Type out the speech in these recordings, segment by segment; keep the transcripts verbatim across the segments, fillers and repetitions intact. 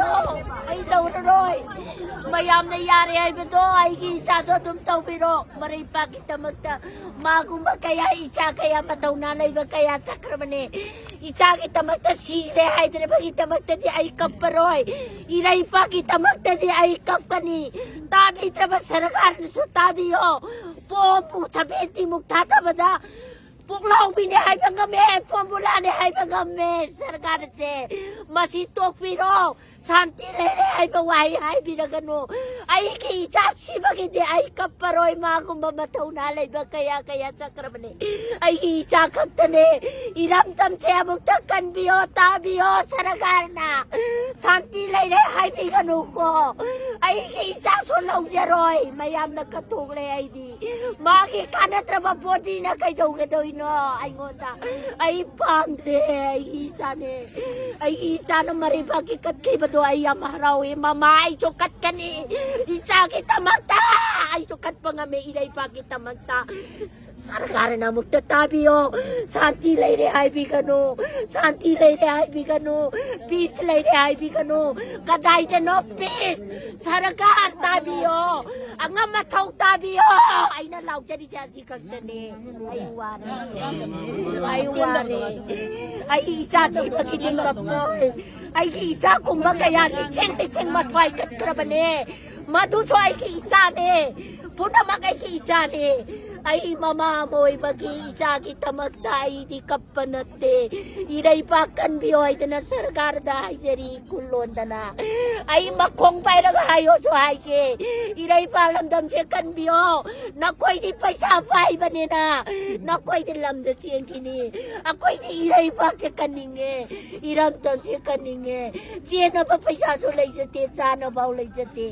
ꯑꯩ ꯂꯧꯔꯔꯣꯏ꯫ ꯃꯌꯥꯝꯅ ꯌꯥꯔꯦ ꯍꯥꯏꯕꯗꯣ ꯑꯩꯒꯤ ꯏꯆꯥꯗꯣ ꯑꯗꯨꯝ ꯇꯧꯕꯤꯔꯣ꯫ ꯃꯔꯩꯄꯥꯛꯀꯤꯗꯃꯛꯇ ꯃꯥꯒꯨꯝꯕ ꯀꯌꯥ, ꯏꯆꯥ ꯀꯌꯥ, ꯃꯇꯧꯅꯥ ꯂꯩꯕ ꯀꯌꯥ ꯆꯠꯈ꯭ꯔꯕꯅꯦ꯫ ꯏꯆꯥꯒꯤꯗꯃꯛꯇ ꯁꯤꯔꯦ ꯍꯥꯏꯗꯅꯕꯒꯤꯗꯃꯛꯇꯗꯤ ꯑꯩ ꯀꯞꯄꯔꯣꯏ꯫ ꯏꯔꯩꯄꯥꯛꯀꯤꯗꯃꯛꯇꯗꯤ ꯑꯩ ꯀꯞꯀꯅꯤ꯫ ꯇꯥꯕꯤꯗ꯭ꯔꯕ ꯁꯔꯀꯥꯔꯅꯁꯨ ꯇꯥꯕꯤꯌꯣ꯫ ꯄꯣꯝꯕꯨ ꯁꯚꯦꯟꯇꯤꯃꯨꯛ ꯊꯥꯗꯕꯗ ꯄꯨꯛꯂꯥꯎꯕꯤꯅꯦ ꯍꯥꯏꯕ ꯉꯝꯃꯦ, ꯄꯣꯝꯕꯨꯂꯥꯅꯦ ꯍꯥꯏꯕ ꯉꯝꯃꯦ꯫ ꯁꯔꯀꯥꯔꯁꯦ ꯃꯁꯤ ꯇꯣꯛꯄꯤꯔꯣ꯫ ꯁꯥꯟꯇꯤ ꯂꯩꯔꯦ ꯍꯥꯏꯕ ꯋꯥꯍꯩ ꯍꯥꯏꯕꯤꯔꯒꯅꯨ꯫ ꯑꯩꯒꯤ ꯏꯆꯥ ꯁꯤꯕꯒꯤꯗꯤ ꯑꯩ ꯀꯞꯄꯔꯣꯏ꯫ ꯃꯥꯒꯨꯝꯕ ꯃꯇꯧꯅꯥ ꯂꯩꯕ ꯀꯌꯥ ꯀꯌꯥ ꯆꯠꯈ꯭ꯔꯕꯅꯦ꯫ ꯑꯩꯒꯤ ꯏꯆꯥ ꯈꯛꯇꯅꯦ꯫ ꯏꯔꯝꯗꯝꯁꯦ ꯑꯃꯨꯛꯇ ꯀꯟꯕꯤꯌꯣ, ꯇꯥꯕꯤꯌꯣ ꯁꯔꯀꯥꯔꯅ꯫ ꯁꯥꯟꯇꯤ ꯂꯩꯔꯦ ꯍꯥꯏꯕꯤꯒꯅꯨꯀꯣ꯫ ꯑꯩꯒꯤ ꯏꯆꯥꯁꯨ ꯂꯧꯖꯔꯣꯏ꯫ ꯃꯌꯥꯝꯅ ꯀꯠꯊꯣꯛꯂꯦ ꯑꯩꯗꯤ꯫ ꯃꯥꯒꯤ ꯀꯥꯟꯅꯗ꯭ꯔꯕ ꯕꯣꯗꯤꯅ ꯀꯩꯗꯧꯒꯗꯣꯏꯅꯣ ꯑꯩꯉꯣꯟꯗ? ꯑꯩ ꯄꯥꯝꯗ꯭ꯔꯦ꯫ ꯑꯩꯒꯤ ꯏꯆꯥꯅꯦ꯫ ꯑꯩꯒꯤ ꯏꯆꯥꯅ ꯃꯔꯩꯕꯥꯛꯀꯤ ꯀꯠꯈꯤꯕꯗꯣ ꯑꯩ ꯌꯥꯝ ꯍꯔꯥꯎꯏ꯫ ꯃꯃꯥ, ꯑꯩꯁꯨ ꯀꯠꯀꯅꯤ꯫ ꯏꯆꯥꯒꯤꯗꯃꯛꯇ ꯑꯩꯁꯨ ꯀꯠꯄ ꯉꯝꯃꯦ, ꯏꯔꯩꯄꯥꯛꯀꯤꯗꯃꯛꯇ꯫ ꯁꯔꯀꯥꯔꯅ ꯑꯃꯨꯛꯇ ꯇꯥꯕꯤꯌꯣ꯫ ꯁꯥꯟꯇꯤ ꯂꯩꯔꯦ ꯍꯥꯏꯕꯤꯒꯅꯨ꯫ ꯁꯥꯟꯇꯤ ꯂꯩꯔꯦ ꯍꯥꯏꯕꯤꯒꯅꯨ꯫ ꯄꯤꯁ ꯂꯩꯔꯦ ꯍꯥꯏꯕꯤꯒꯅꯨ꯫ ꯀꯗꯥꯏꯗꯅꯣ ꯄꯤꯁ? ꯁꯔꯀꯥꯔ ꯇꯥꯕꯤꯌꯣ꯫ ꯑꯉꯝ ꯑꯊꯧ ꯇꯥꯕꯤꯌꯣ꯫ ꯑꯩꯅ ꯂꯥꯎꯖꯔꯤꯁꯦ ꯑꯁꯤ ꯈꯛꯇꯅꯦ꯫ ꯑꯩ ꯋꯥꯔꯦ꯫ ꯑꯩ ꯋꯥꯔꯦ꯫ ꯑꯩꯒꯤ ꯏꯆꯥ ꯊꯤꯕꯒꯤꯗꯤ ꯀꯞꯄꯣꯏ꯫ ꯑꯩꯒꯤ ꯏꯆꯥꯒꯨꯝꯕ ꯀꯌꯥ ꯂꯤꯁꯤꯡ ꯂꯤꯁꯤꯡ ꯃꯊ꯭ꯋꯥꯏ ꯀꯠꯈ꯭ꯔꯕꯅꯦ꯫ ꯃꯗꯨꯁꯨ ꯑꯩꯒꯤ ꯏꯆꯥꯅꯦ꯫ ꯄꯨꯝꯅꯃꯛ ꯑꯩꯒꯤ ꯏꯆꯥꯅꯦ꯫ ꯑꯩ ꯃꯃꯥ ꯑꯃ ꯑꯣꯏꯕꯒꯤ ꯏꯆꯥꯒꯤꯗꯃꯛꯇ ꯑꯩꯗꯤ ꯀꯞꯄ ꯅꯠꯇꯦ꯫ ꯏꯔꯩꯄꯥꯛ ꯀꯟꯕꯤꯌꯣ ꯍꯥꯏꯗꯅ ꯁꯔꯀꯥꯔꯗ ꯍꯥꯏꯖꯔꯤ꯫ ꯀꯨꯜꯂꯣꯟꯗꯅ ꯑꯩ ꯃꯈꯣꯡ ꯄꯥꯏꯔꯒ ꯍꯥꯏꯌꯣꯁꯨ ꯍꯥꯏꯒꯦ꯫ ꯏꯔꯩꯄꯥꯛ ꯂꯝꯗꯝꯁꯦ ꯀꯟꯕꯤꯌꯣ꯫ ꯅꯈꯣꯏꯗꯤ ꯄꯩꯁꯥ ꯄꯥꯏꯕꯅꯤꯅ ꯅꯈꯣꯏꯗꯤ ꯂꯝꯗ ꯆꯦꯟꯈꯤꯅꯤ꯫ ꯑꯩꯈꯣꯏꯗꯤ ꯏꯔꯩꯄꯥꯛꯁꯦ ꯀꯟꯅꯤꯡꯉꯦ, ꯏꯔꯝꯗꯝꯁꯦ ꯀꯟꯅꯤꯡꯉꯦ꯫ ꯆꯦꯟꯅꯕ ꯄꯩꯁꯥꯁꯨ ꯂꯩꯖꯗꯦ, ꯆꯥꯅꯕꯐꯥꯎ ꯂꯩꯖꯗꯦ꯫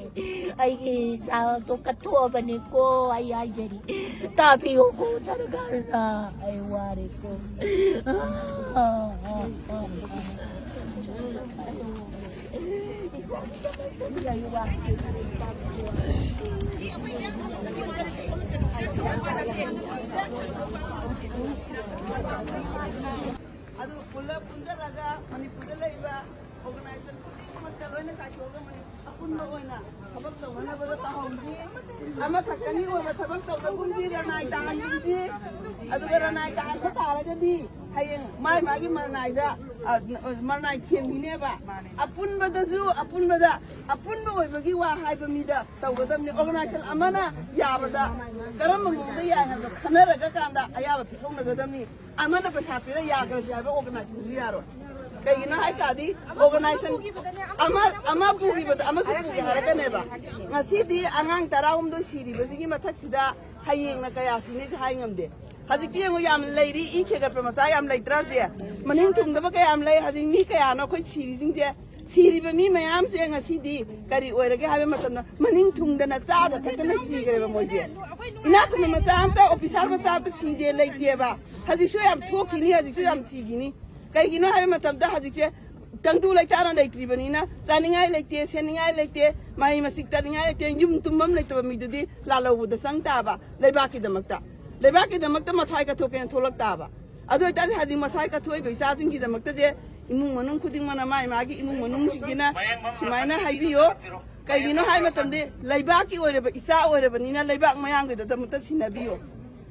ꯑꯩꯒꯤ ꯏꯆꯥꯗꯣ ꯀꯠꯊꯣꯛꯑꯕꯅꯤꯀꯣ꯫ ꯑꯩ ꯍꯥꯏꯖꯔꯤ, ꯇꯥꯕꯤꯌꯨꯀꯣ ꯁꯔꯀꯥꯔꯅ꯫ ꯑꯩ ꯋꯥꯔꯦꯀꯣ꯫ ꯑꯗꯨ ꯄꯨꯂꯞ ꯄꯨꯟꯁꯤꯜꯂꯒ ꯃꯅꯤꯄꯨꯔꯗ ꯂꯩꯕ organization ꯈꯨꯗꯤꯡꯃꯛꯇ ꯂꯣꯏ ꯑꯄꯨꯟꯕ ꯑꯣꯏꯅ ꯊꯕꯛ ꯇꯧꯅꯅꯕꯗ ꯇꯧꯍꯧꯁꯤ꯫ ꯑꯃꯈꯛꯇꯪꯒꯤ ꯑꯣꯏꯕ ꯊꯕꯛ ꯇꯧꯅꯒꯨꯝꯁꯤ, ꯔꯅꯥꯏ ꯇꯥꯍꯟꯒꯨꯝꯁꯤ꯫ ꯑꯗꯨꯒ ꯔꯅꯥꯏ ꯇꯥꯍꯟꯕ ꯇꯥꯔꯒꯗꯤ ꯍꯌꯦꯡ ꯃꯥꯏ ꯃꯥꯒꯤ ꯃꯔꯅꯥꯏꯗ, ꯑ, ꯃꯔꯅꯥꯏ ꯊꯦꯡꯈꯤꯅꯦꯕ꯫ ꯑꯄꯨꯟꯕꯗꯁꯨ, ꯑꯄꯨꯟꯕꯗ, ꯑꯄꯨꯟꯕ ꯑꯣꯏꯕꯒꯤ ꯋꯥ ꯍꯥꯏꯕ ꯃꯤꯗ ꯇꯧꯒꯗꯕꯅꯤ꯫ ꯑꯣꯔꯒꯅꯥꯏꯖꯦꯁꯟ ꯑꯃꯅ ꯌꯥꯕꯗ ꯀꯔꯝꯕ ꯃꯑꯣꯡꯗ ꯌꯥꯏ ꯍꯥꯏꯕꯗꯣ ꯈꯟꯅꯔꯒ ꯀꯥꯟꯗ ꯑꯌꯥꯕ ꯄꯤꯊꯣꯛꯅꯒꯗꯕꯅꯤ꯫ ꯑꯃꯅ ꯄꯩꯁꯥ ꯄꯤꯔ ꯌꯥꯈ꯭ꯔꯁꯤ ꯍꯥꯏꯕ ꯑꯣꯔꯒꯅꯥꯏꯖꯦꯁꯟꯁꯨ ꯌꯥꯔꯣꯏ꯫ ꯀꯩꯒꯤꯅꯣ ꯍꯥꯏ ꯇꯥꯔꯗꯤ, ꯑꯣꯔꯒꯅꯥꯏꯖꯦꯁꯟ ꯑꯃ, ꯑꯃ ꯄꯨꯈꯤꯕꯗ ꯑꯃꯁꯨ ꯄꯨꯒꯦ ꯍꯥꯏꯔꯛꯀꯅꯦꯕ꯫ ꯉꯁꯤꯗꯤ ꯑꯉꯥꯡ ꯇꯔꯥꯍꯨꯝꯗꯣꯏ ꯁꯤꯔꯤꯕꯁꯤꯒꯤ ꯃꯊꯛꯁꯤꯗ ꯍꯌꯦꯡꯅ ꯀꯌꯥ ꯁꯤꯅꯤꯁꯦ ꯍꯥꯏ ꯉꯝꯗꯦ꯫ ꯍꯧꯖꯤꯛꯇꯤ ꯌꯦꯡꯉꯨ, ꯌꯥꯝ ꯂꯩꯔꯤ, ꯏ ꯈꯦꯒꯠꯄ ꯃꯆꯥ ꯌꯥꯝ ꯂꯩꯇ꯭ꯔꯥ ꯁꯦ? ꯃꯅꯤꯡ ꯊꯨꯡꯗꯕ ꯀꯌꯥꯝ ꯂꯩ꯫ ꯍꯧꯖꯤꯛ ꯃꯤ ꯀꯌꯥꯅꯣ ꯑꯩꯈꯣꯏ ꯁꯤꯔꯤꯁꯤꯡꯁꯦ? ꯁꯤꯔꯤꯕ ꯃꯤ ꯃꯌꯥꯝꯁꯦ ꯉꯁꯤꯗꯤ ꯀꯔꯤ ꯑꯣꯏꯔꯒꯦ ꯍꯥꯏꯕ ꯃꯇꯝꯗ, ꯃꯅꯤꯡ ꯊꯨꯡꯗꯅ ꯆꯥꯗ ꯊꯛꯇꯅ ꯁꯤꯈ꯭ꯔꯦꯕ ꯃꯣꯏꯁꯦ꯫ ꯏꯅꯥꯛ ꯈꯨꯟꯕ ꯃꯆꯥ ꯑꯝꯇ, ꯑꯣꯐꯤꯁꯥꯔ ꯃꯆꯥ ꯑꯝꯇ ꯁꯤꯗꯦ, ꯂꯩꯇꯦꯕ꯫ ꯍꯧꯖꯤꯛꯁꯨ ꯌꯥꯝ ꯊꯣꯛꯈꯤꯅꯤ, ꯍꯧꯖꯤꯛꯁꯨ ꯌꯥꯝ ꯁꯤꯈꯤꯅꯤ꯫ ꯀꯩꯒꯤꯅꯣ ꯍꯥꯏꯕ ꯃꯇꯝꯗ, ꯍꯧꯖꯤꯛꯁꯦ ꯇꯪꯗꯨ ꯂꯩꯇꯥꯅ ꯂꯩꯇ꯭ꯔꯤꯕꯅꯤꯅ, ꯆꯥꯅꯤꯡꯉꯥꯏ ꯂꯩꯇꯦ, ꯁꯦꯠꯅꯤꯡꯉꯥꯏ ꯂꯩꯇꯦ, ꯃꯍꯩ ꯃꯁꯤꯡ ꯇꯝꯅꯤꯡꯉꯥꯏ ꯂꯩꯇꯦ, ꯌꯨꯝ ꯇꯨꯝꯐꯝ ꯂꯩꯇꯕ ꯃꯤꯗꯨꯗꯤ ꯂꯥꯜꯍꯧꯕꯗ ꯆꯪ ꯇꯥꯕ, ꯂꯩꯕꯥꯛꯀꯤꯗꯃꯛꯇ꯫ ꯂꯩꯕꯥꯛꯀꯤꯗꯃꯛꯇ ꯃꯊ꯭ꯋꯥꯏ ꯀꯠꯊꯣꯛꯀꯦꯅ ꯊꯣꯛꯂꯛ ꯇꯥꯕ꯫ ꯑꯗꯨ ꯑꯣꯏꯇꯥꯔꯗꯤ ꯍꯧꯖꯤꯛ ꯃꯊ꯭ꯋꯥꯏ ꯀꯠꯊꯣꯛꯏꯕ ꯏꯆꯥꯁꯤꯡꯒꯤꯗꯃꯛꯇꯗꯤ ꯏꯃꯨꯡ ꯃꯅꯨꯡ ꯈꯨꯗꯤꯡꯃꯛꯅ ꯃꯥꯏ ꯃꯥꯒꯤ ꯏꯃꯨꯡ ꯃꯅꯨꯡꯁꯤꯡꯁꯤꯅ ꯁꯨꯃꯥꯏꯅ ꯍꯥꯏꯕꯤꯌꯣ꯫ ꯀꯩꯒꯤꯅꯣ ꯍꯥꯏꯕ ꯃꯇꯝꯗ, ꯂꯩꯕꯥꯛꯀꯤ ꯑꯣꯏꯔꯕ ꯏꯆꯥ ꯑꯣꯏꯔꯕꯅꯤꯅ ꯂꯩꯕꯥꯛ ꯃꯌꯥꯝꯒꯤꯗꯃꯛꯇ ꯁꯤꯟꯅꯕꯤꯌꯣ꯫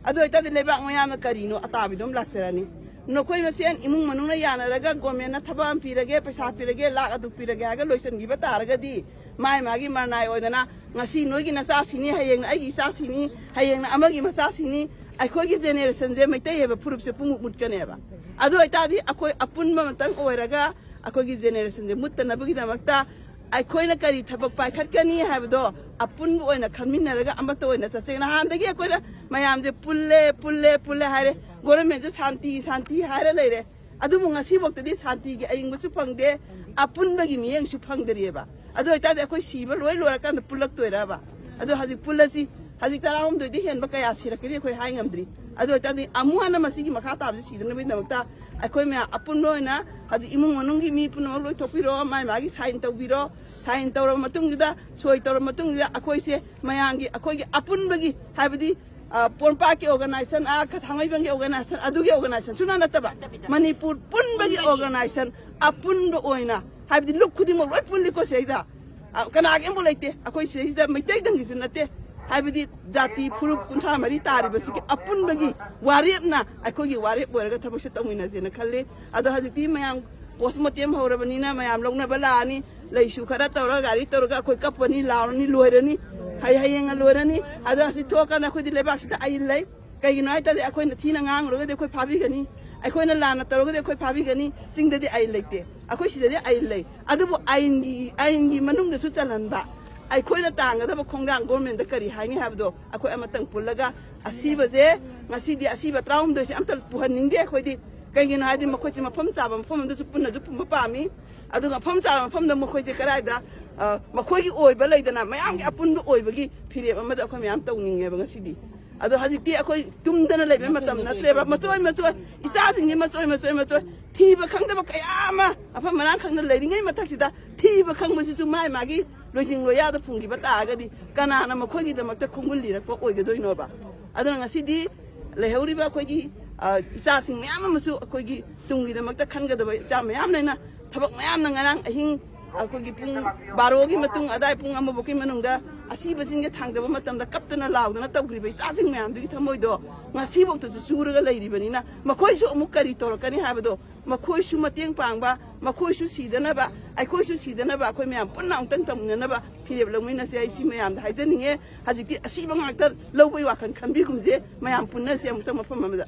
ꯑꯗꯨ ꯑꯣꯏꯇꯥꯔꯗꯤ ꯂꯩꯕꯥꯛ ꯃꯌꯥꯝꯅ ꯀꯔꯤꯅꯣ ꯑꯇꯥꯕꯤꯗꯣ ꯑꯃ ꯂꯥꯛꯆꯔꯅꯤ꯫ ꯅꯈꯣꯏ ꯃꯁꯦꯟ ꯏꯃꯨꯡ ꯃꯅꯨꯡꯅ ꯌꯥꯅꯔꯒ ꯒꯣꯔꯃꯦꯟꯅ ꯊꯕꯛ ꯑꯃ ꯄꯤꯔꯒꯦ, ꯄꯩꯁꯥ ꯄꯤꯔꯒꯦ, ꯂꯥꯛ ꯑꯗꯨ ꯄꯤꯔꯒꯦ ꯍꯥꯏꯔꯒ ꯂꯣꯏꯁꯤꯟꯈꯤꯕ ꯇꯥꯔꯒꯗꯤ, ꯃꯥꯏ ꯃꯥꯒꯤ ꯃꯔꯅꯥꯏ ꯑꯣꯏꯗꯅ, ꯉꯁꯤ ꯅꯣꯏꯒꯤ ꯅꯆꯥꯁꯤꯅꯤ, ꯍꯌꯦꯡꯅ ꯑꯩꯒꯤ ꯏꯆꯥꯁꯤꯅꯤ, ꯍꯌꯦꯡꯅ ꯑꯃꯒꯤ ꯃꯆꯥꯁꯤꯅꯤ, ꯑꯩꯈꯣꯏꯒꯤ ꯖꯦꯅꯦꯔꯦꯁꯟꯁꯦ, ꯃꯩꯇꯩ ꯍꯥꯏꯕ ꯐꯨꯔꯨꯞꯁꯦ ꯄꯨꯡꯃꯨꯠ ꯃꯨꯠꯀꯅꯦꯕ꯫ ꯑꯗꯨ ꯑꯣꯏꯇꯥꯔꯗꯤ ꯑꯩꯈꯣꯏ ꯑꯄꯨꯟꯕ ꯑꯃꯇꯪ ꯑꯣꯏꯔꯒ ꯑꯩꯈꯣꯏꯒꯤ ꯖꯦꯅꯦꯔꯦꯁꯟꯁꯦ ꯃꯨꯠꯇꯅꯕꯒꯤꯗꯃꯛꯇ ꯑꯩꯈꯣꯏꯅ ꯀꯔꯤ ꯊꯕꯛ ꯄꯥꯏꯈꯠꯀꯅꯤ ꯍꯥꯏꯕꯗꯣ ꯑꯄꯨꯟꯕ ꯑꯣꯏꯅ ꯈꯟꯃꯤꯟꯅꯔꯒ ꯑꯃꯠꯇ ꯑꯣꯏꯅ ꯆꯠꯁꯦ꯫ ꯅꯍꯥꯟꯗꯒꯤ ꯑꯩꯈꯣꯏꯅ ꯃꯌꯥꯝꯁꯦ ꯄꯨꯜꯂꯦ, ꯄꯨꯜꯂꯦ, ꯄꯨꯜꯂꯦ ꯍꯥꯏꯔꯦ꯫ ꯒꯣꯔꯃꯦꯟꯁꯨ ꯁꯥꯟꯇꯤ, ꯁꯥꯟꯇꯤ ꯍꯥꯏꯔ ꯂꯩꯔꯦ꯫ ꯑꯗꯨꯕꯨ ꯉꯁꯤꯐꯥꯎꯗꯗꯤ ꯁꯥꯟꯇꯤꯒꯤ ꯑꯌꯤꯡꯕꯁꯨ ꯐꯪꯗꯦ, ꯑꯄꯨꯟꯕꯒꯤ ꯃꯤꯠꯌꯦꯡꯁꯨ ꯐꯪꯗꯔꯤꯑꯕ꯫ ꯑꯗꯨ ꯑꯣꯏꯇꯥꯔꯗꯤ ꯑꯩꯈꯣꯏ ꯁꯤꯕ ꯂꯣꯏ ꯂꯣꯏꯔꯀꯥꯟꯗ ꯄꯨꯜꯂꯛꯇꯣꯏꯔꯕ? ꯑꯗꯣ ꯍꯧꯖꯤꯛ ꯄꯨꯜꯂꯁꯤ꯫ ꯍꯧꯖꯤꯛ ꯇꯔꯥꯍꯨꯝꯗꯣꯏꯗꯤ ꯍꯦꯟꯕ ꯀꯌꯥ ꯁꯤꯔꯛꯀꯅꯤ ꯑꯩꯈꯣꯏ ꯍꯥꯏ ꯉꯝꯗ꯭ꯔꯤ꯫ ꯑꯗꯨ ꯑꯣꯏꯇꯥꯔꯗꯤ ꯑꯃꯨꯛ ꯍꯟꯅ ꯃꯁꯤꯒꯤ ꯃꯈꯥ ꯇꯥꯕꯁꯤ ꯁꯤꯗꯅꯕꯒꯤꯗꯃꯛꯇ ꯑꯩꯈꯣꯏ ꯃꯌꯥꯝ ꯑꯄꯨꯟꯕ ꯑꯣꯏꯅ ꯍꯧꯖꯤꯛ ꯏꯃꯨꯡ ꯃꯅꯨꯡꯒꯤ ꯃꯤ ꯄꯨꯝꯅꯃꯛ ꯂꯣꯏꯊꯣꯛꯄꯤꯔꯣ, ꯃꯥꯏ ꯃꯥꯒꯤ ꯁꯥꯏꯟ ꯇꯧꯕꯤꯔꯣ꯫ ꯁꯥꯏꯟ ꯇꯧꯔꯕ ꯃꯇꯨꯡꯁꯤꯗ, ꯁꯣꯏ ꯇꯧꯔꯕ ꯃꯇꯨꯡꯁꯤꯗ ꯑꯩꯈꯣꯏꯁꯦ ꯃꯌꯥꯝꯒꯤ, ꯑꯩꯈꯣꯏꯒꯤ ꯑꯄꯨꯟꯕꯒꯤ, ꯍꯥꯏꯕꯗꯤ, ꯑ, ꯄꯣꯔꯣꯝꯄꯥꯠꯀꯤ ꯑꯣꯔꯒꯅꯥꯏꯖꯦꯁꯟ, ꯑ, ꯊꯥꯡꯃꯩꯕꯟꯒꯤ ꯑꯣꯔꯒꯅꯥꯏꯖꯦꯁꯟ, ꯑꯗꯨꯒꯤ ꯑꯣꯔꯒꯅꯥꯏꯖꯦꯁꯟ ꯁꯨꯅ ꯅꯠꯇꯕ, ꯃꯅꯤꯄꯨꯔ ꯄꯨꯟꯕꯒꯤ ꯑꯣꯔꯒꯅꯥꯏꯖꯦꯁꯟ ꯑꯄꯨꯟꯕ ꯑꯣꯏꯅ, ꯍꯥꯏꯕꯗꯤ ꯂꯨꯞ ꯈꯨꯗꯤꯡꯃꯛ ꯂꯣꯏ ꯄꯨꯜꯂꯤꯀꯣ ꯁꯤꯗꯩꯗ꯫ ꯑ, ꯀꯅꯥꯒꯤ ꯑꯃꯐꯥꯎ ꯂꯩꯇꯦ꯫ ꯑꯩꯈꯣꯏ ꯁꯤꯗꯩꯁꯤꯗ ꯃꯩꯇꯩꯗꯪꯒꯤꯁꯨ ꯅꯠꯇꯦ, ꯍꯥꯏꯕꯗꯤ ꯖꯥꯇꯤ ꯐꯨꯔꯨꯞ ꯀꯨꯟꯊ꯭ꯔꯥ ꯃꯔꯤ ꯇꯥꯔꯤꯕꯁꯤꯒꯤ ꯑꯄꯨꯟꯕꯒꯤ ꯋꯥꯔꯦꯞꯅ, ꯑꯩꯈꯣꯏꯒꯤ ꯋꯥꯔꯦꯞ ꯑꯣꯏꯔꯒ ꯊꯕꯛꯁꯦ ꯇꯧꯃꯤꯟꯅꯁꯦꯅ ꯈꯜꯂꯤ꯫ ꯑꯗꯣ ꯍꯧꯖꯤꯛꯇꯤ ꯃꯌꯥꯝ ꯄꯣꯁꯃꯣꯔꯇꯦꯝ ꯍꯧꯔꯕꯅꯤꯅ ꯃꯌꯥꯝ ꯂꯧꯅꯕ ꯂꯥꯛꯑꯅꯤ, ꯂꯩꯁꯨ ꯈꯔ ꯇꯧꯔꯒ ꯒꯥꯔꯤ ꯇꯧꯔꯒ ꯑꯩꯈꯣꯏ ꯀꯞꯄꯅꯤ, ꯂꯥꯎꯔꯅꯤ, ꯂꯣꯏꯔꯅꯤ꯫ ꯍꯩ ꯍꯌꯦꯡꯅ ꯂꯣꯏꯔꯅꯤ꯫ ꯑꯗꯣ ꯑꯁꯤ ꯊꯣꯛꯑꯀꯥꯟꯗ ꯑꯩꯈꯣꯏꯗꯤ ꯂꯩꯕꯥꯛꯁꯤꯗ ꯑꯥꯏꯟ ꯂꯩ꯫ ꯀꯩꯒꯤꯅꯣ ꯍꯥꯏ ꯇꯥꯔꯗꯤ ꯑꯩꯈꯣꯏꯅ ꯊꯤꯅ ꯉꯥꯡꯉꯨꯔꯒꯗꯤ ꯑꯩꯈꯣꯏ ꯐꯥꯕꯤꯒꯅꯤ, ꯑꯩꯈꯣꯏꯅ ꯂꯥꯟꯅ ꯇꯧꯔꯒꯗꯤ ꯑꯩꯈꯣꯏ ꯐꯥꯕꯤꯒꯅꯤ꯫ ꯆꯤꯡꯗꯗꯤ ꯑꯥꯏꯟ ꯂꯩꯇꯦ, ꯑꯩꯈꯣꯏ ꯁꯤꯗꯗꯤ ꯑꯥꯏꯟ ꯂꯩ꯫ ꯑꯗꯨꯕꯨ ꯑꯥꯏꯟꯒꯤ, ꯑꯥꯏꯟꯒꯤ ꯃꯅꯨꯡꯗꯁꯨ ꯆꯜꯍꯟꯕ, ꯑꯩꯈꯣꯏꯅ ꯇꯥꯡꯒꯗꯕ ꯈꯣꯡꯗꯥꯡ ꯒꯣꯔꯃꯦꯟꯗ ꯀꯔꯤ ꯍꯥꯏꯅꯤ ꯍꯥꯏꯕꯗꯣ ꯑꯩꯈꯣꯏ ꯑꯃꯇꯪ ꯄꯨꯜꯂꯒ ꯑꯁꯤꯕꯁꯦ, ꯉꯁꯤꯗꯤ ꯑꯁꯤꯕ ꯇꯔꯥꯍꯨꯝꯗꯣꯏꯁꯦ ꯑꯝꯇ ꯄꯨꯍꯟꯅꯤꯡꯗꯦ ꯑꯩꯈꯣꯏꯗꯤ꯫ ꯀꯩꯒꯤꯅꯣ ꯍꯥꯏꯗꯤ ꯃꯈꯣꯏꯁꯦ ꯃꯐꯝ ꯆꯥꯕ ꯃꯐꯝ ꯑꯃꯗꯁꯨ ꯄꯨꯟꯅꯁꯨ ꯐꯨꯝꯕ ꯄꯥꯝꯃꯤ꯫ ꯑꯗꯨꯒ ꯃꯐꯝ ꯆꯥꯕ ꯃꯐꯝꯗ ꯃꯈꯣꯏꯁꯦ ꯀꯗꯥꯏꯗ, ꯑ, ꯃꯈꯣꯏꯒꯤ ꯑꯣꯏꯕ ꯂꯩꯗꯅ, ꯃꯌꯥꯝꯒꯤ ꯑꯄꯨꯟꯕ ꯑꯣꯏꯕꯒꯤ ꯐꯤꯔꯦꯞ ꯑꯃꯗ ꯑꯩꯈꯣꯏ ꯃꯌꯥꯝ ꯇꯧꯅꯤꯡꯉꯦꯕ ꯉꯁꯤꯗꯤ꯫ ꯑꯗꯣ ꯍꯧꯖꯤꯛꯇꯤ ꯑꯩꯈꯣꯏ ꯇꯨꯝꯗꯅ ꯂꯩꯕ ꯃꯇꯝ ꯅꯠꯇ꯭ꯔꯦꯕ꯫ ꯃꯆꯣꯏ ꯃꯆꯣꯏ, ꯏꯆꯥꯁꯤꯡꯁꯤ ꯃꯆꯣꯏ ꯃꯆꯣꯏ ꯃꯆꯣꯏ, ꯊꯤꯕ ꯈꯪꯗꯕ ꯀꯌꯥ ꯑꯃ ꯃꯐꯝ ꯃꯔꯥꯡ ꯈꯪꯗꯅ ꯂꯩꯔꯤꯉꯩ ꯃꯊꯛꯁꯤꯗ, ꯊꯤꯕ ꯈꯪꯕꯁꯤꯁꯨ ꯃꯥꯏ ꯃꯥꯒꯤ ꯂꯣꯏꯖꯤꯡ ꯂꯣꯌꯥꯗ ꯐꯨꯝꯈꯤꯕ ꯇꯥꯔꯒꯗꯤ ꯀꯅꯥꯅ ꯃꯈꯣꯏꯒꯤꯗꯃꯛꯇ ꯈꯣꯡꯒꯨꯜ ꯂꯤꯔꯛꯄ ꯑꯣꯏꯒꯗꯣꯏꯅꯣꯕ? ꯑꯗꯨꯅ ꯉꯁꯤꯗꯤ ꯂꯩꯍꯧꯔꯤꯕ ꯑꯩꯈꯣꯏꯒꯤ, ꯑ, ꯏꯆꯥꯁꯤꯡ ꯃꯌꯥꯝ ꯑꯃꯁꯨ ꯑꯩꯈꯣꯏꯒꯤ ꯇꯨꯡꯒꯤꯗꯃꯛꯇ ꯈꯟꯒꯗꯕ ꯏꯆꯥ ꯃꯌꯥꯝ ꯂꯩꯅ, ꯊꯕꯛ ꯃꯌꯥꯝꯅ ꯉꯔꯥꯡ ꯑꯍꯤꯡ ꯑꯩꯈꯣꯏꯒꯤ ꯄꯨꯡ ꯕꯥꯔꯣꯒꯤ ꯃꯇꯨꯡ, ꯑꯗꯥꯏ ꯄꯨꯡ ꯑꯃ ꯐꯥꯎꯒꯤ ꯃꯅꯨꯡꯗ ꯑꯁꯤꯕꯁꯤꯡꯁꯦ ꯊꯥꯡꯗꯕ ꯃꯇꯝꯗ ꯀꯞꯇꯅ ꯂꯥꯎꯗꯅ ꯇꯧꯈ꯭ꯔꯤꯕ ꯏꯆꯥꯁꯤꯡ ꯃꯌꯥꯝꯗꯨꯒꯤ ꯊꯃꯣꯏꯗꯣ ꯉꯁꯤꯐꯥꯎꯗꯁꯨ ꯆꯨꯔꯒ ꯂꯩꯔꯤꯕꯅꯤꯅ, ꯃꯈꯣꯏꯁꯨ ꯑꯃꯨꯛ ꯀꯔꯤ ꯇꯧꯔꯛꯀꯅꯤ ꯍꯥꯏꯕꯗꯣ, ꯃꯈꯣꯏꯁꯨ ꯃꯇꯦꯡ ꯄꯥꯡꯕ, ꯃꯈꯣꯏꯁꯨ ꯁꯤꯗꯅꯕ, ꯑꯩꯈꯣꯏꯁꯨ ꯁꯤꯗꯅꯕ, ꯑꯩꯈꯣꯏ ꯃꯌꯥꯝ ꯄꯨꯟꯅ ꯑꯃꯨꯛꯇꯪ ꯇꯧꯃꯤꯟꯅꯅꯕ ꯐꯤꯔꯦꯞ ꯂꯧꯃꯤꯟꯅꯁꯦ꯫ ꯑꯩ ꯁꯤ ꯃꯌꯥꯝꯗ ꯍꯥꯏꯖꯅꯤꯡꯉꯦ꯫ ꯍꯧꯖꯤꯛꯇꯤ ꯑꯁꯤꯕ ꯉꯥꯛꯇ ꯂꯧꯕꯒꯤ ꯋꯥꯈꯜ ꯈꯟꯕꯤꯒꯨꯝꯁꯦ꯫ ꯃꯌꯥꯝ ꯄꯨꯟꯅꯁꯦ ꯑꯃꯨꯛꯇꯪ ꯃꯐꯝ ꯑꯃꯗ꯫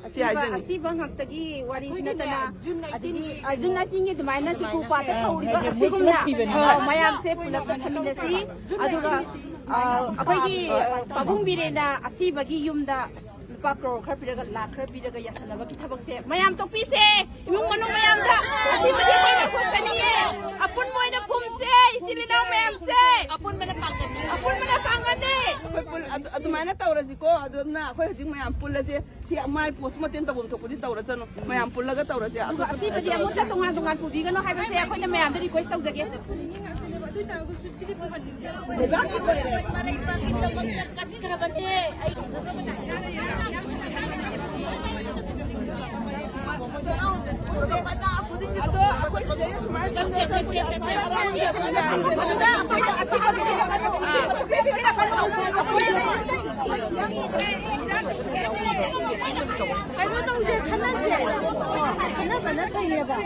ꯁꯤ ꯑꯁꯤꯕ, ꯍꯥꯏꯖꯅꯤꯡꯉꯤ꯫ ꯑꯁꯤꯕ ꯉꯥꯛꯇꯒꯤ ꯋꯥꯔꯤꯁꯤ ꯅꯠꯇꯅ, ꯑꯗꯒꯤ, ꯑ, ꯖꯨꯟ ꯑꯩꯠꯇꯤꯟꯒꯤ ꯑꯗꯨꯃꯥꯏꯅ ꯆꯤꯀꯨ ꯄꯥꯠꯇ ꯇꯧꯔꯤꯕ ꯑꯁꯤꯒꯨꯝꯅ, ꯑ, ꯃꯌꯥꯝꯁꯦ ꯄꯨꯂꯞ ꯐꯝꯃꯤꯟꯅꯁꯤ꯫ ꯑꯗꯨꯒ, ꯑ, ꯑꯩꯈꯣꯏꯒꯤ, ꯑ, ꯄꯥꯕꯨꯡ ꯕꯤꯔꯦꯟꯅ ꯑꯁꯤꯕꯒꯤ ꯌꯨꯝꯗ ꯂꯨꯄꯥ ꯀ꯭ꯔꯣꯔ ꯈꯔ ꯄꯤꯔꯒ, ꯂꯥꯛ ꯈꯔ ꯄꯤꯔꯒ ꯌꯥꯁꯟꯅꯕꯒꯤ ꯊꯕꯛꯁꯦ ꯃꯌꯥꯝ ꯇꯧꯕꯤꯁꯦ꯫ ꯏꯃꯨꯡ ꯃꯅꯨꯡ ꯃꯌꯥꯝꯗ ꯑꯁꯤꯕꯗꯤ ꯑꯩꯈꯣꯏꯅ ꯈꯣꯠꯆꯅꯤꯡꯉꯦ꯫ ꯑꯄꯨꯟꯕ ꯑꯣꯏꯅ ꯐꯨꯝꯁꯦ, ꯏꯆꯤꯜ ꯏꯅꯥꯎ ꯃꯌꯥꯝꯁꯦ꯫ ꯑꯄꯨꯟꯕꯅ ꯄꯥꯡꯒꯜꯅꯤ꯫ ꯑꯄꯨꯟꯕꯅ ꯄꯥꯡꯒꯜꯅꯤ꯫ ꯑꯩꯈꯣꯏ ꯄꯨꯜ-, ꯑꯗꯨ-, ꯑꯗꯨꯃꯥꯏꯅ ꯇꯧꯔꯁꯤꯀꯣ꯫ ꯑꯗꯨꯅ ꯑꯩꯈꯣꯏ ꯍꯧꯖꯤꯛ ꯃꯌꯥꯝ ꯄꯨꯜꯂꯁꯦ꯫ ꯁꯤ ꯃꯥꯏ ꯄꯣꯁꯃꯣꯔꯇꯦꯝ ꯇꯧꯐꯝ ꯊꯣꯛꯄꯗꯤ ꯇꯧꯔꯁꯅꯨ, ꯃꯌꯥꯝ ꯄꯨꯜꯂꯒ ꯇꯧꯔꯁꯦ꯫ ꯑꯗꯨꯒ ꯑꯁꯤꯕꯗꯤ ꯑꯃꯨꯛꯇ ꯇꯣꯉꯥꯟ ꯇꯣꯉꯥꯟ ꯄꯨꯕꯤꯒꯅꯨ ꯍꯥꯏꯕꯁꯦ ꯑꯩꯈꯣꯏꯅ ꯃꯌꯥꯝꯗ ꯔꯤꯀ꯭ꯋꯦꯁ ꯇꯧꯖꯒꯦ꯫ ꯑꯗꯣ ꯑꯩꯈꯣꯏ ꯁꯤꯗꯩꯗ ꯁꯨꯃꯥꯏꯅ ꯆꯠꯅ ꯆꯠꯅ ꯀꯩꯅꯣ ꯇꯧꯁꯦ, ꯈꯟꯅꯁꯦ꯫ ꯈꯟꯅꯕꯅ ꯐꯩꯌꯦꯕ꯫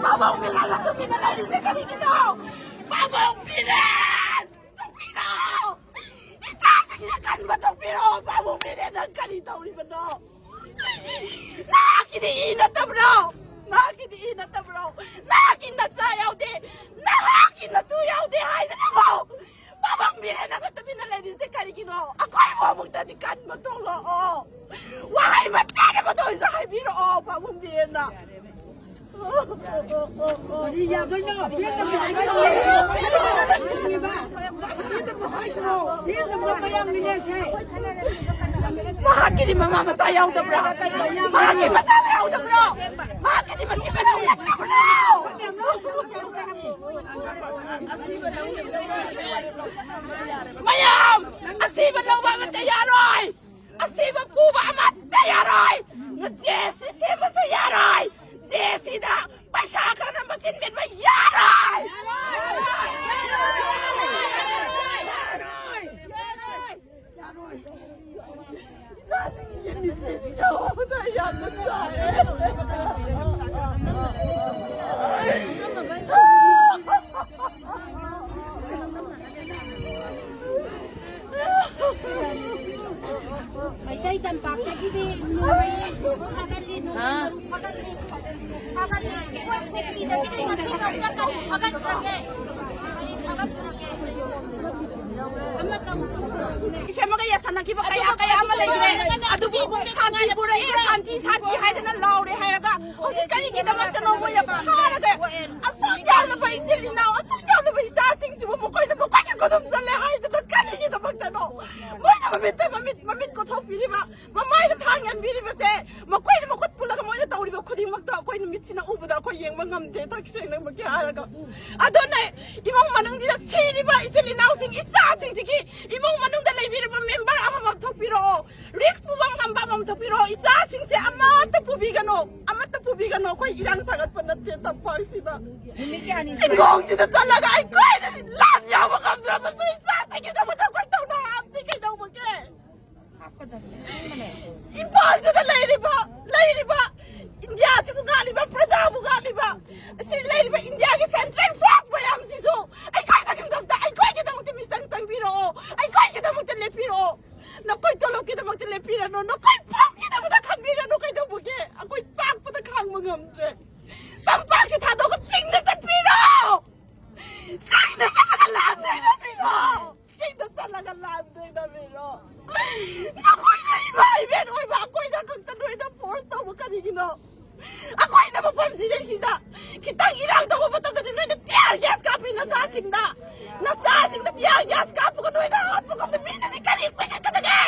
ꯄꯥꯕꯨꯡ ꯃꯤꯔꯦꯟꯒ ꯇꯨꯃꯤꯟꯅ ꯂꯩꯔꯤꯁꯦ ꯀꯔꯤꯒꯤꯅꯣ? ꯄꯥꯕꯨꯡ ꯃꯤꯔꯦꯟ! ꯇꯨꯃꯤꯟꯅ! ꯏꯆꯥꯁꯤꯡꯁꯦ ꯀꯟꯕ ꯇꯧꯕꯤꯔꯛꯑꯣ! ꯄꯥꯕꯨꯡ ꯃꯤꯔꯦꯟ, ꯅꯪ ꯀꯔꯤ ꯇꯧꯔꯤꯕꯅꯣ? ꯅꯍꯥꯛꯀꯤꯗꯤ ꯏ ꯅꯠꯇꯕ꯭ꯔꯣ? ꯅꯍꯥꯛꯀꯤꯗꯤ ꯏ ꯅꯠꯇꯕ꯭ꯔꯣ? ꯅꯍꯥꯛꯀꯤ ꯅꯆꯥ ꯌꯥꯎꯗꯦ! ꯅꯍꯥꯛꯀꯤ ꯅꯇꯨ ꯌꯥꯎꯗꯦ ꯍꯥꯏꯗꯅꯕꯨ! ꯄꯥꯕꯨꯡ ꯃꯤꯔꯦꯟ, ꯅꯪꯅ ꯇꯨꯃꯤꯟꯅ ꯂꯩꯔꯤꯁꯦ ꯀꯔꯤꯒꯤꯅꯣ? ꯑꯩꯈꯣꯏꯕꯨ ꯑꯃꯨꯛꯇꯗꯤ ꯀꯟꯕ ꯊꯣꯛꯂꯛꯑꯣ! ꯋꯥꯍꯩ ꯃꯆꯦꯠ ꯑꯃꯇ ꯑꯣꯏꯔꯁꯨ ꯍꯥꯏꯕꯤꯔꯛꯑꯣ, ꯄꯥꯕꯨꯡ ꯃꯤꯔꯦꯟꯅ! ꯀꯔꯤ ꯌꯥꯗꯣꯏꯅꯣ? ꯄꯦꯟꯗꯕ ꯍꯥꯏꯒꯗꯧꯅꯦ꯫ ꯄꯦꯟꯗꯕ ꯍꯥꯏꯁꯤꯔꯣ? ꯄꯦꯟꯗꯕ ꯃꯌꯥꯝꯅꯤꯅꯦꯁꯦ꯫ ꯃꯍꯥꯛꯀꯤꯗꯤ ꯃꯃꯥ ꯃꯆꯥ ꯌꯥꯎꯗꯕ꯭ꯔꯥ? ꯃꯍꯥꯛꯀꯤ ꯃꯆꯥ ꯌꯥꯎꯗꯕ꯭ꯔꯣ? ꯃꯍꯥꯛꯀꯤꯗꯤ ꯃꯆꯤꯟ ꯃꯅꯥꯎ ꯅꯠꯇꯕ꯭ꯔꯣ? ꯃꯌꯥꯝ ꯑꯁꯤꯕ ꯂꯧꯕ ꯑꯃꯠꯇ ꯌꯥꯔꯣꯏ꯫ ꯑꯁꯤꯕ ꯄꯨꯕ ꯑꯃꯠꯇ ꯌꯥꯔꯣꯏ꯫ ꯅꯆꯦ ꯑꯁꯤ ꯁꯦꯝꯕꯁꯨ ꯌꯥꯔꯣꯏ꯫ ꯆꯦ ꯑꯁꯤꯗ ꯄꯩꯁꯥ ꯈꯔꯅ ꯃꯆꯤꯟ ꯃꯦꯟꯕ ꯌꯥꯔꯣꯏ꯫ ꯏꯆꯥꯁꯤꯡꯒꯤ ꯃꯤꯁꯦ ꯇꯧꯕꯗ ꯌꯥꯝꯅ ꯆꯥꯛꯑꯦ꯫ ꯃꯩꯇꯩ ꯇꯝꯄꯥꯛꯇꯒꯤꯗꯤ ꯅꯣꯡꯃꯩ ꯐꯥꯒꯠꯂꯤ, ꯅꯣꯡꯃꯩ ꯃꯔꯨ ꯐꯥꯒꯠꯂꯤ, ꯐꯥꯒꯠꯂꯤ꯫ ꯑꯩꯈꯣꯏ ꯀꯨꯀꯤꯗꯒꯤꯗꯤ ꯉꯁꯤ ꯉꯝꯖꯀꯅꯤ, ꯐꯥꯒꯠꯈ꯭ꯔꯒꯦ꯫ ꯐꯥꯒꯠꯈ꯭ꯔꯒꯦ꯫ ꯑꯃ ꯇꯧ-, ꯁꯦꯝꯃꯒ ꯌꯥꯁꯟꯅꯈꯤꯕ ꯀꯌꯥ, ꯀꯌꯥ ꯑꯃ ꯂꯩꯈ꯭ꯔꯦ꯫ ꯑꯗꯨꯕꯨ ꯁꯥꯟꯇꯤ ꯄꯨꯔꯛꯑꯦ, ꯁꯥꯟꯇꯤ, ꯁꯥꯟꯇꯤ ꯍꯥꯏꯗꯅ ꯂꯥꯎꯔꯦ ꯍꯥꯏꯔꯒ ꯍꯧꯖꯤꯛ ꯀꯔꯤꯒꯤꯗꯃꯛꯇꯅꯣ ꯃꯣꯏꯅ ꯐꯥꯔꯒ ꯑꯁꯨꯛ ꯌꯥꯝꯂꯕ ꯏꯆꯤꯜ ꯏꯅꯥꯎ, ꯑꯁꯨꯛ ꯌꯥꯝꯂꯕ ꯏꯆꯥꯁꯤꯡꯁꯤꯕꯨ ꯃꯈꯣꯏꯅ ꯃꯈꯣꯏꯒꯤ ꯈꯨꯗꯨꯝ ꯆꯠꯂꯦ ꯍꯥꯏꯗꯅ ꯀꯔꯤꯒꯤꯗꯃꯛꯇꯅꯣ? ꯃꯣꯏꯅ ꯃꯃꯤꯠꯇ ꯃꯃꯤꯠ, ꯃꯃꯤꯠ ꯀꯣꯊꯣꯛꯄꯤꯔꯤꯕ, ꯃꯃꯥꯏꯗ ꯊꯥꯡ ꯌꯥꯟꯕꯤꯔꯤꯕꯁꯦ, ꯃꯈꯣꯏꯅ ꯃꯈꯨꯠ ꯄꯨꯜꯂꯒ ꯃꯣꯏꯅ ꯁꯤꯅ ꯎꯕꯗ ꯑꯩꯈꯣꯏ ꯌꯦꯡꯕ ꯉꯝꯗꯦ, ꯇꯁꯦꯡꯅꯃꯛꯀꯤ ꯍꯥꯏꯔꯒ꯫ ꯑꯗꯨꯅ ꯏꯃꯨꯡ ꯃꯅꯨꯡꯁꯤꯗ ꯁꯤꯔꯤꯕ ꯏꯆꯤꯜ ꯏꯅꯥꯎꯁꯤꯡ, ꯏꯆꯥꯁꯤꯡꯁꯤꯒꯤ ꯏꯃꯨꯡ ꯃꯅꯨꯡꯗ ꯂꯩꯕꯤꯔꯤꯕ ꯃꯦꯝꯕꯔ ꯑꯃꯃꯝ ꯊꯣꯛꯄꯤꯔꯛꯑꯣ, ꯔꯤꯛꯁ ꯄꯨꯕ ꯉꯝꯕ ꯑꯃꯃꯝ ꯊꯣꯛꯄꯤꯔꯛꯑꯣ꯫ ꯏꯆꯥꯁꯤꯡꯁꯦ ꯑꯃꯠꯇ ꯄꯨꯕꯤꯒꯅꯣ, ꯑꯃꯠꯇ ꯄꯨꯕꯤꯒꯅꯣ꯫ ꯑꯩꯈꯣꯏ ꯏꯔꯥꯡ ꯁꯥꯒꯠꯄ ꯅꯠꯇꯦ ꯇꯝꯄꯥꯛꯁꯤꯗ꯫ ꯅꯨꯃꯤꯠ ꯀꯌꯥꯅꯤ ꯆꯤꯡꯈꯣꯡꯁꯤꯗ ꯆꯠꯂꯒ ꯑꯩꯈꯣꯏꯅ ꯂꯥꯟ ꯌꯥꯎꯕ ꯉꯝꯗ꯭ꯔꯕꯁꯨ ꯏꯆꯥꯁꯤꯡꯒꯤꯗꯃꯛꯇ ꯑꯩꯈꯣꯏ ꯇꯧꯅ ꯍꯥꯞꯁꯤ ꯀꯩꯗꯧꯕꯒꯦ? ꯍꯥꯞꯀꯗꯕꯅꯦ, ꯑꯁꯦꯡꯕꯅꯦ꯫ ꯏꯝꯐꯥꯜꯁꯤꯗ ꯂꯩꯔꯤꯕ, ꯂꯩꯔꯤꯕ ꯏꯟꯗꯤꯌꯥꯁꯤꯕꯨ ꯉꯥꯛꯂꯤꯕ, ꯄ꯭ꯔꯖꯥꯕꯨ ꯉꯥꯛꯂꯤꯕ, ꯑꯁꯤ ꯂꯩꯔꯤꯕ ꯏꯟꯗꯤꯌꯥꯒꯤ ꯁꯦꯟꯇ꯭ꯔꯦꯜ ꯐꯣꯔꯁ ꯃꯌꯥꯝꯁꯤꯁꯨ ꯑꯩꯈꯣꯏꯒꯤꯗꯃꯛꯇ, ꯑꯩꯈꯣꯏꯒꯤꯗꯃꯛꯇ ꯃꯤꯆꯪ ꯆꯪꯕꯤꯔꯛꯑꯣ, ꯑꯩꯈꯣꯏꯒꯤꯗꯃꯛꯇ ꯂꯦꯞꯄꯤꯔꯛꯑꯣ꯫ ꯅꯈꯣꯏ ꯇꯣꯂꯣꯞꯀꯤꯗꯃꯛꯇ ꯂꯦꯞꯄꯤꯔꯅꯨ, ꯅꯈꯣꯏ ꯐꯝꯒꯤꯗꯃꯛꯇ ꯈꯟꯕꯤꯔꯅꯨ꯫ ꯀꯩꯗꯧꯕꯒꯦ? ꯑꯩꯈꯣꯏ ꯆꯥꯛꯄꯗ ꯈꯥꯡꯕ ꯉꯝꯗ꯭ꯔꯦ꯫ ꯇꯝꯄꯥꯛꯁꯤ ꯊꯥꯗꯣꯛꯑꯒ ꯆꯤꯡꯗ ꯆꯠꯄꯤꯔꯣ꯫ ꯆꯤꯡꯗ ꯆꯠꯂꯒ ꯂꯥꯟꯗꯦꯡꯅꯕꯤꯔꯣ꯫ ꯆꯤꯡꯗ ꯆꯠꯂꯒ ꯂꯥꯟꯗꯦꯡꯅꯕꯤꯔꯣ꯫ ꯅꯈꯣꯏꯅ ꯏꯃꯥ ꯏꯕꯦꯟ ꯑꯣꯏꯕ ꯑꯩꯈꯣꯏꯗ ꯈꯛꯇ ꯅꯣꯏꯅ ꯐꯣꯔꯁ ꯇꯧꯕ ꯀꯔꯤꯒꯤꯅꯣ? ꯑꯩꯈꯣꯏꯅ ꯃꯐꯝꯁꯤꯗꯩꯁꯤꯗ ꯈꯤꯇꯪ ꯏꯔꯥꯡ ꯇꯧꯕ ꯃꯇꯝꯗꯗꯤ ꯅꯣꯏꯅ ꯇꯤꯌꯥꯔ ꯒ꯭ꯌꯥꯁ ꯀꯥꯞꯄꯤ ꯅꯆꯥꯁꯤꯡꯗ꯫ ꯅꯆꯥꯁꯤꯡꯗ ꯇꯤꯌꯥꯔ ꯒ꯭ꯌꯥꯁ ꯀꯥꯞꯄꯒ ꯅꯣꯏꯅ ꯍꯥꯠꯄ ꯉꯝꯗ ꯃꯤꯅꯗꯤ ꯀꯔꯤ ꯀꯨꯏꯁꯟꯒꯗꯒꯦ?